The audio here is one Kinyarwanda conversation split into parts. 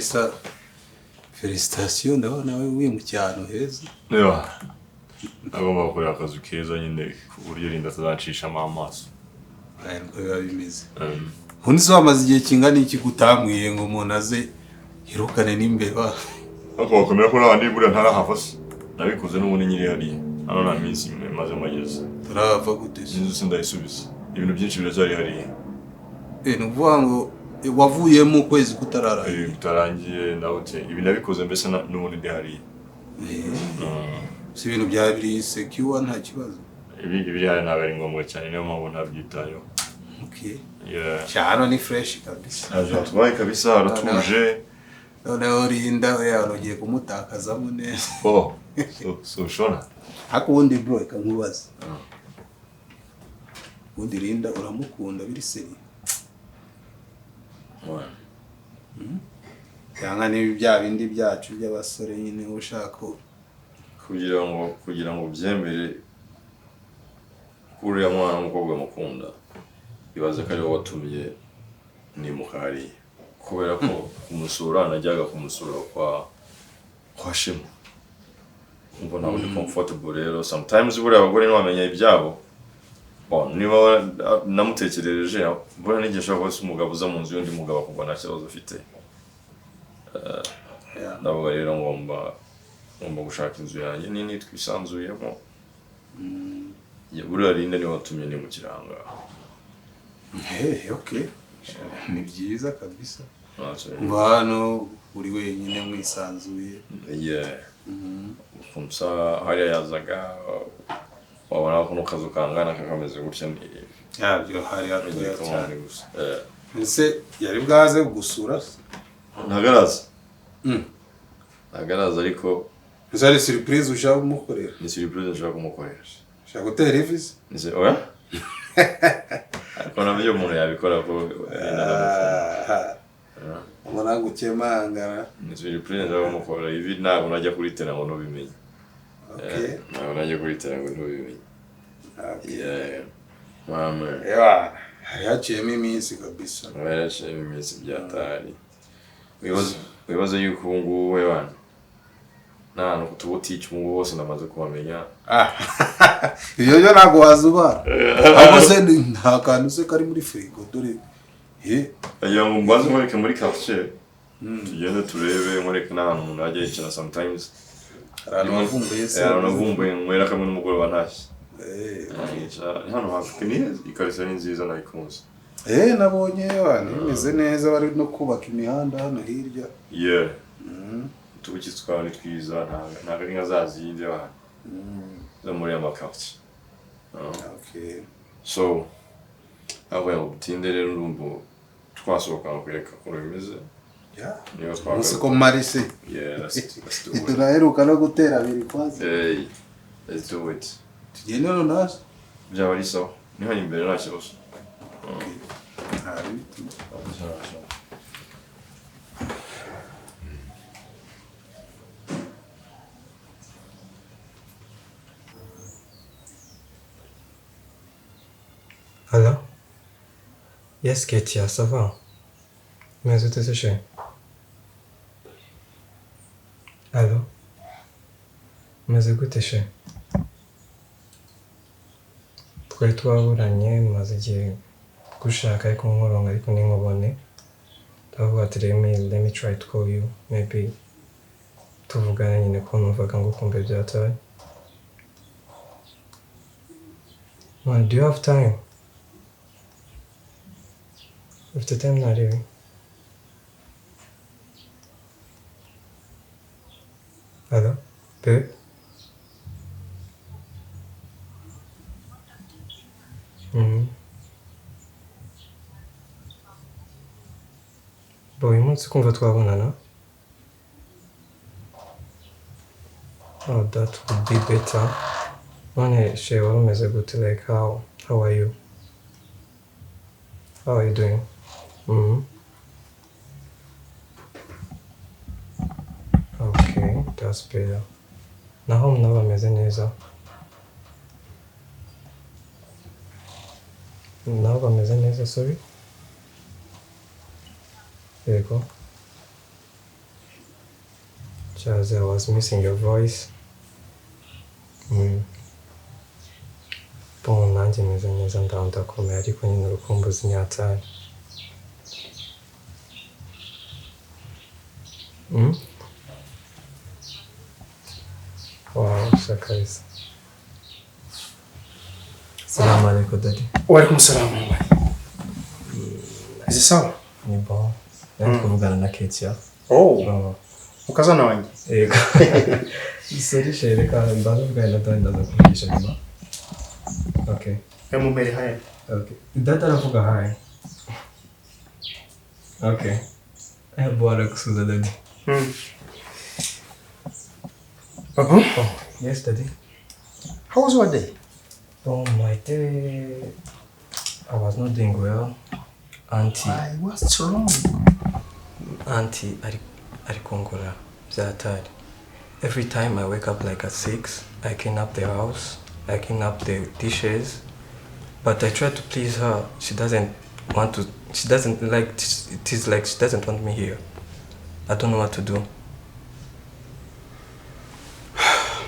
Kabisa, félicitations, ndabona we wimukiye ahantu heza. Yeah. Agomba gukorera akazu keza nyine, ku buryo Linda atazacishamo amaso. Aya, niko biba bimeze. Ubundi se wamaze igihe kingana iki gutambwiye ngo umuntu aze yirukane n'imbeba? Ariko bakomera ko n'abandi buriya ntarahava se. Nabikoze n'ubundi nyiri hariya. Hano nta minsi maze mageze. Turahava gute se? Inzu sindayisubiza. Ibintu byinshi biracyari hariya. Ni ukuvuga ngo wavuyemo ukwezi kutararangira. Bitarangiye ndabute. Ibi nabikoze mbese n'ubundi ndi hariya. Si ibintu bya biri secure, nta kibazo. Ibi ibiri hariya ntabwo ari ngombwa cyane, niyo mpamvu ntabyitayeho. Okay. Yeah. Sha, hano ni fresh kabisa. Ntacyo hatwaye kabisa, haratuje. Noneho Linda we ugiye kumutakazamo neza. Oh, so ushona. Ariko ubundi bro, reka nkubaze. Ubundi Linda uramukunda biri sérieux? Cyangwa niba bya bindi byacu by'abasore nyine ushaka Kugira ngo byemere ko uriya mwana w'umukobwa mukunda, ibaze ko ariwe watumye nimuka hariya, kubera ko kumusura najyaga kumusura kwa Shema, umva ntabwo ndi comfortable. Rero sometimes buriya abagore ntibamenya ibyabo. Bon, niba namutekerereje, buriya n'igihe ashobora kuba se umugabo uza mu nzu y'undi mugabo akumva nta kibazo ufite. Ndavuga rero ngomba gushaka inzu yanjye nini twisanzuyemo. Ya, buriya Linda niwe watumye nimukira aha ngaha. Hey, okay. Ni byiza kabisa. Ntacyo. Kuva hano uri wenyine mwisanzuye. Yeah. Kumsa hariya yazaga wabona ko kazu kangana kakameze gutya ni Yabyo hari hatoya igikoni cyane. gusa. Ese yari bwaze gusura se? Ntagaraza. Ntagaraza ariko. Ese ari surprise ushaka kumukorera? Ni surprise nshaka kumukorera. Ushaka gutera ivi se? Ni se oya? Ariko nabyo umuntu yabikora ko Ah, ubona gukemangana. Ni surprise nshaka kumukorera, ivi ntabwo najya kuritera ngo ntubimenye. Okay. Ntabwo najya kuritera ngo ntubimenye. Okay. Yeah. Mama. Ewa, hari haciyemo iminsi kabisa. Hari haciyemo iminsi byatari. Wibaze yuko ubu ngubu we bana nta hantu ku tubutike ubu ngubu hose namaze kuhamenya. Ah, ibyo byo ntabwo wazubara. Ahubwo se nta kantu se kari muri firigo dore. Ndagira ngo mbanze nkwereke muri quartier. Tugende turebe, nkwereke n'ahantu umuntu ajya yicara sometimes. Hari ahantu wavumbuye se? Ahantu navumbuye nywera kamwe n'umugoroba ntashye. Eh. Hano hafi ni heza, ikariso ni nziza nayikunze. Nabonye abantu bimeze neza, bari no kubaka imihanda hano hirya. Yeah. Utubuki twawe ni twiza, ntabwo ari nka za zindi abantu zo muri aya makartier. Okay. So, aho ngo butinde rero ndumva twasohoka nkakwereka ukuntu bimeze. Yeah. Niba twagaruka. Umunsi ko marise. Yeah, let's do it. Turaheruka no gutera abiri kwanza. Hey, let's do it. Tugende noneho. Byaba ari sawa. Ni hano imbere nta kibazo. Okay. Nta biti. Hello? Yes, Ketia, ça va? Mais ute se chez? Allo? Meze gute she? Twari twaburanye, maze igihe gushaka ariko nkoronga ariko ntinkubone. Ndavuga ati let me try to call you, maybe tuvugane nyine ko numvaga ngukumbuye byataye. Man, do you have time? Ufite time ntarebe? Hello, babe? Bo, uyu munsi kumva twabonana? Oh, that would be better. None she wari umeze gute? Like, how are you? How are you doing? Okay, that's better. Naho nabo bameze neza. Nabo bameze neza, sorry. Yego. Charles, I was missing your voice. Bon, nanjye meze neza ndaho ndakomeye ariko nyine urukumbuzi ni hatari. Wow, shakariza. Salamu alaikum daddy. Wa alaikum salam. Is sawa? Ni bon. Nari kuvugana na Ketia. Oh. Mukazana wanjye. Yego. Sorry chérie, reka mbanze mvugane na Dani ndaza kuvugisha nyuma. Okay. Mumere hi. Okay. Dada aravuga hi. Okay. Bora gusuza daddy. Papa? Oh, yes daddy. How was your day? Oh, my day, I was not doing well. Auntie. Why? What's wrong? Auntie, ari kongora byatari. Every time I wake up like at 6, I clean up the house, I clean up the dishes, but I try to please her. She doesn't want to, she doesn't like, it is like she doesn't want me here. I don't know what to do.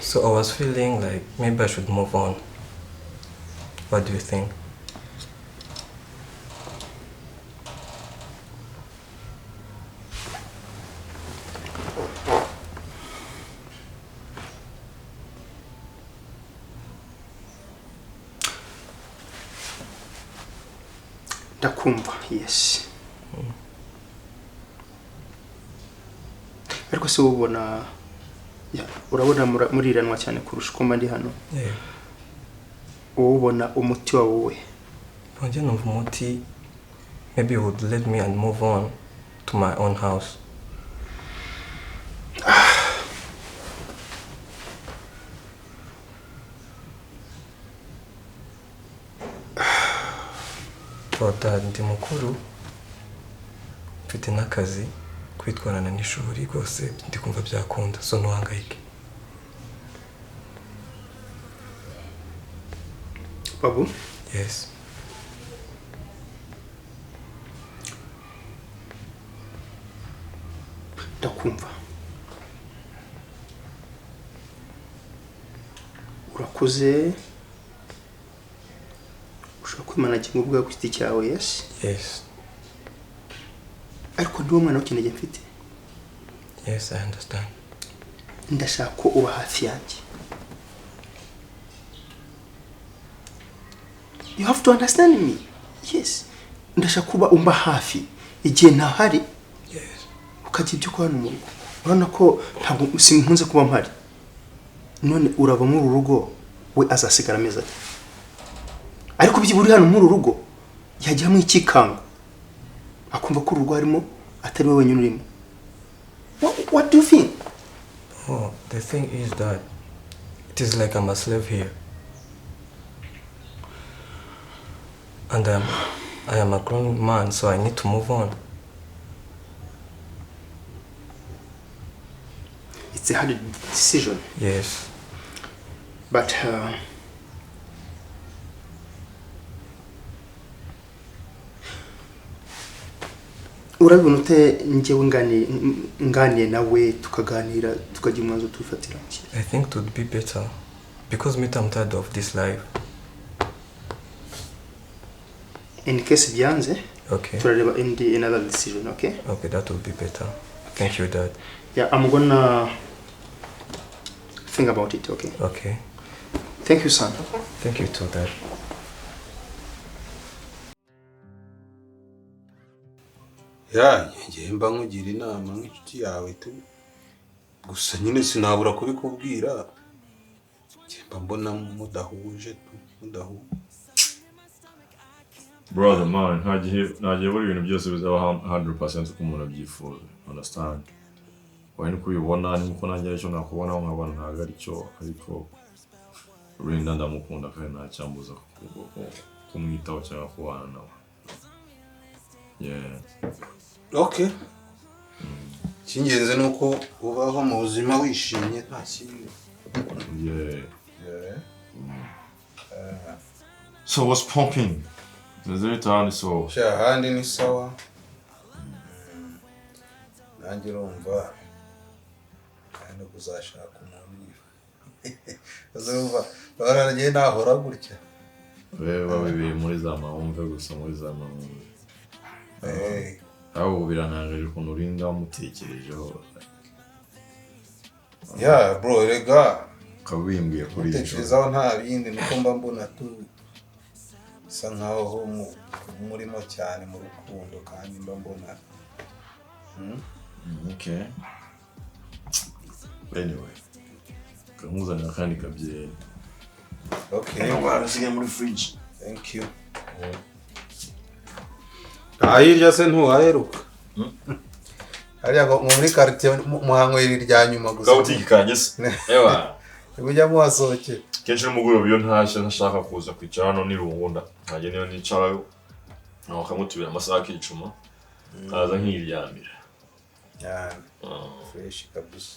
So I was feeling like maybe I should move on. What do you think? Ndakumva, yes. Ariko se ubona urabona muriranwa cyane kurusha uko mba ndi hano. Yeah. Ubona umuti wawe. Njye numva umuti maybe would let me and move on to my own house. But ndi mukuru mfite n'akazi kwitwarana n'ishuri rwose ndi kumva byakunda so ntuhangayike. Babu? Yes. Ndakumva. Urakuze ushobora kwimanaginga ubwawe ku giti cyawe, yes? Yes. Ariko ndi umwana w'ikinege mfite. Yes, I understand. Ndashaka ko uba hafi yanjye. You have to understand me. Yes. Ndashaka kuba umba hafi igihe ntahari. Yes. Ukagira ibyo ukora mu rugo. Urabona ko ntabwo simpunze kuba mpari. None urava muri uru rugo we azasigara ameze ate? Ariko byibura hano muri uru rugo yajyamo ikikango. Akumva ko urugo harimo atari we wenyine urimo. What do you think? Oh, the thing is that it is like I'm a slave here. And I am a grown man, so I need to move on. It's a hard decision. Yes. But urabibona ute njyewe nganiye nawe tukaganira tukagira umwanzuro tubifatira? I think it would be better because me I'm tired of this life. In case byanze, okay. Turareba indi another decision, okay? Okay, that would be better. Thank you, Dad. Yeah, I'm gonna think about it, okay? Okay. Thank you, son. Thank you too, Dad. Ya, ngiye mba nkugira inama nk'inshuti yawe tu. Gusa nyine sinabura kubikubwira. Ngiye mba mbona mudahuje tu, mudahuje. Brother man, nta gihe buri ibintu byose bizaba 100% uko umuntu abyifuza. Understand? Wowe niko ubibona, niko nanjye aricyo nakubona nkabona ntabwo aricyo, ariko Rinda ndamukunda kandi ntacyambuza kumwitaho cyangwa kubana nawe. Yeah. Okay. Icy'ingenzi ni uko ubaho mu buzima wishimye nta kindi. Yeah. Yeah. So what's pumping? So sha ahandi ni sawa. Nanjye urumva no kuzashaka umuntu. Uzumva bararagiye nahora gutya. Wewe bibiri muri za mahumve gusa muri za mahumve. Aho biranangaje ukuntu urinda wamutekerejeho. Yeah bro, rega kabimbwiye kuri ibyo. Tekerezaho nta bindi nuko mba mbona tu bisa nkaho murimo cyane mu rukundo kandi mba mbona. Okay. Anyway, kamuzanira kandi kabyeri. Okay. Barasigaye muri fridge. Thank you. Ahirya se ntuhaheruka. Hariya ngo muri quartier muhanywera irya nyuma gusa. Kabutiki kanjye se. Ewa. Ujya muhasohokera. Kenshi nimugoroba iyo ntashye ntashaka kuza kwicara hano nirungunda. Nkanjye niyo nicarayo. Naho kamutubira amasaha akicuma. Kaza nkiryamira. Yeah. Fresh kabisa.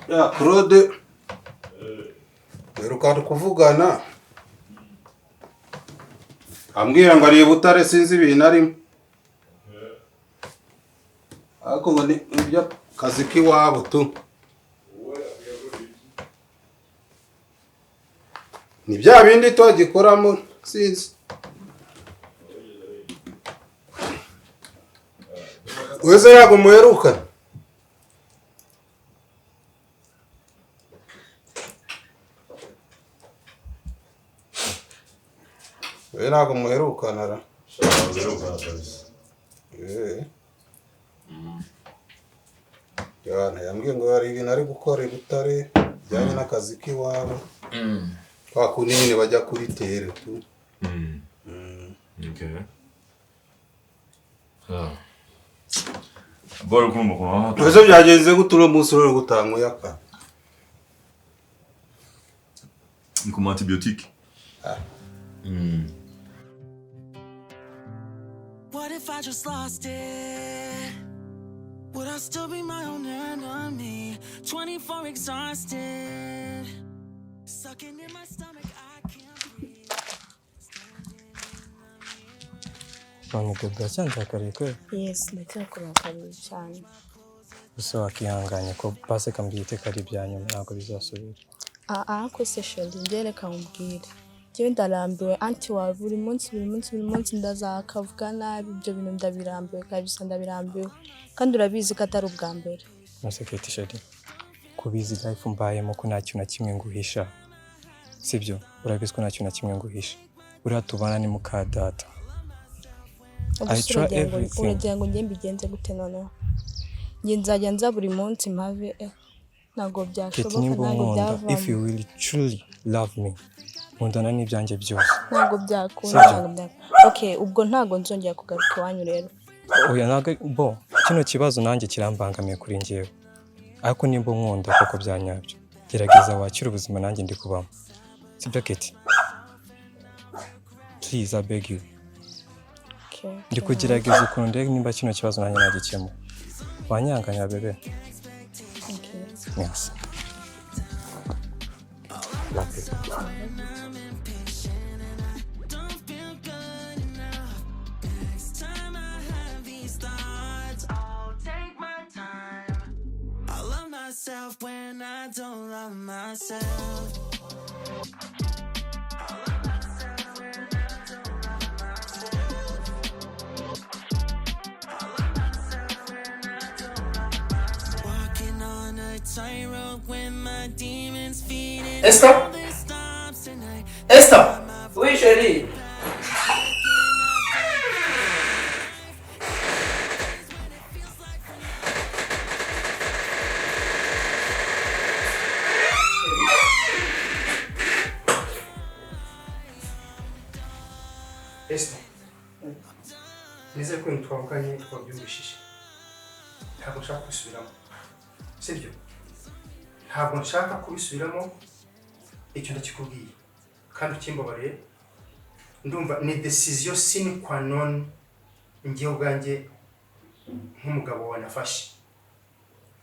Ya Claude duheruka kuvugana ambwira ngo ari Butare sinzi ibintu arimo ariko ngo ni ibyo kazi k'iwabo tu ni bya bindi twagikoramo sinzi wese yago muheruka. We ntabwo muherukana ra. Yana yambwiye ngo hari ibintu ari gukora i Butare bijyanye n'akazi k'iwabo. Kwa kundi nyine bajya kuri tere tu. Okay. Bora kumva ko. Ese byagenze gute uno munsi uri gutanga uyaka? Ni ku antibiotique. What if I just lost it? Would I still be my own enemy? 24 exhausted, sucking in my stomach, I can't breathe. None bwacyanzakariye kweli? Yes, ndacyakurakariye cyane. Gusa wakihanganye ko base kambyite kari ibya nyuma ntabwo bizasubira. Ko se sheri ngereka nkubwire. Njyewe ndarambiwe anti wawe buri munsi buri munsi buri munsi ndazakavuga nabi ibyo bintu ndabirambiwe kabisa ndabirambiwe kandi urabizi ko atari ubwa mbere. Nose Keti sheri kubizi life mbayemo ko nta kintu na kimwe nguhisha. Sibyo urabizi ko nta kintu na kimwe nguhisha. Uriya tubana ni muka data. I try everything. Uragira ngo njye mbigenze gute noneho? Njye nzajya nza buri munsi mpave ntabwo byashoboka ntabwo byavamo. If you will truly love me, nkundana n'ibyanjye byose. Ntabwo byakunda, ntabwo byakunda. Okay, ubwo ntabwo nzongera kugaruka iwanyu rero. Oya ntabwo bo kino kibazo nanjye kirambangamiye kuri njyewe. Ariko nimba unkunda koko byanyabyo, gerageza wakire ubuzima nanjye ndi kubamo. Sibyo Keti? Please I beg you. Okay. Ndi kugerageza ukuntu ndebe nimba kino kibazo nanjye nagikemura. Wanyanganya bebe. Okay. Merci. Love you. When I don't love myself. Walking on a tightrope with my demons feeding. Esther? Esther! Oui, chérie. Esther. Twavuganye, twabyumvishije, ntabwo nshaka kubisubiramo, sibyo? Ntabwo nshaka kubisubiramo, icyo ndakikubwiye kandi ukimbabariye. Ndumva ni décision sine qua non njyewe ubwanjye nk'umugabo wawe nafashe,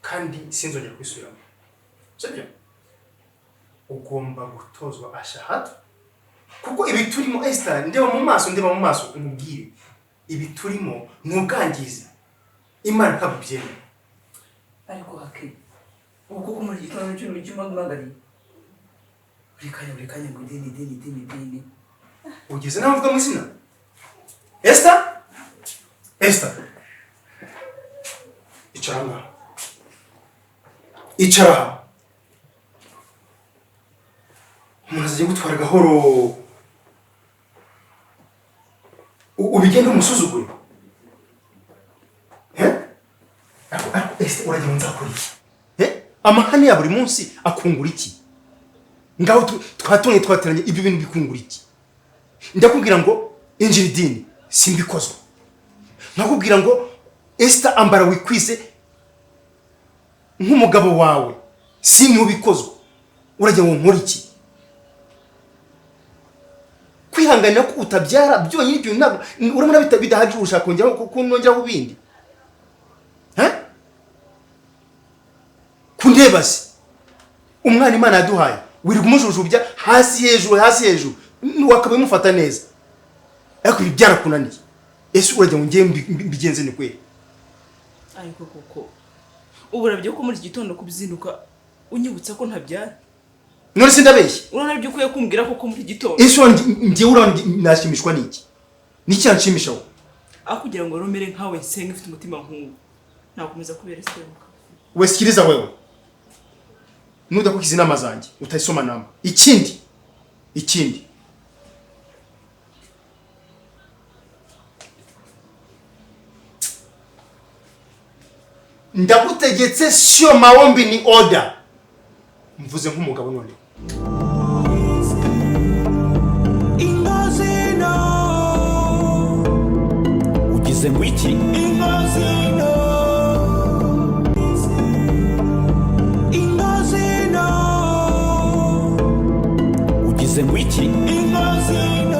kandi sinzongera kubisubiramo, sibyo? Ugomba gutozwa ashahadu, kuko ibi turimo, Esther, ndeba mu maso, ndeba mu maso umubwire, ibi turimo ni ubwangizi, Imana ntabwo ibyemera. Ariko hake ubu koko muri iki gitondo cy'umuntu cy'umpamagariye buri kanya, buri kanya ngo idini, idini, idini, idini. Ugeze naho uvuga mu izina. Esther, Esther, icara ngaha, icara aha. Umuntu azajya gutwara gahoro, ubigende umusuzugure. Eh? Ariko Esther, uragira ngo nzakora iki? Eh? Amahane ya buri munsi akungura iki? Ngaho twatonye, twateranye, ibyo bintu bikungura iki? Ndakubwira ngo injira idini, simbikozwa. Nkakubwira ngo Esther, ambara wikwize nk'umugabo wawe, sintubikozwa. Uragira ngo nkore iki? Kwihanganira ko utabyara byonyine, ibyo ntabwo urabona bidahagije, ushaka kongeraho kunongeraho ibindi? Eh? Kundeba se, umwana Imana yaduhaye wirirwa umujujubya hasi hejuru, hasi hejuru, wakabaye umufata neza, ariko ibi byarakunaniye. Ese uragira ngo ngewe mbigenze ni kweli? Ariko koko ubu urabye ko muri iki gitondo kubizinduka unyibutsa ko ntabyara? None se ndabeshye? Urabona ibyo ukwiye kumbwira koko muri iki gitondo? Ese ngewe urabona nashimishwa n'iki? Niki yanshimisha wowe? Aho kugira ngo rero umere nkawe, nsenga ufite umutima nk'uwo, nakomeza kubera Esther muka. We, sikiliza wewe, nudakurikiza inama zanjye utayisoma namba. Ikindi, ndagutegetse, sio maombi, ni order. Mvuze nk'umugabo none. Ingozino. Ugize ngo iki? Ingozino. Ingozino. Ugize ngo iki? Ingozino.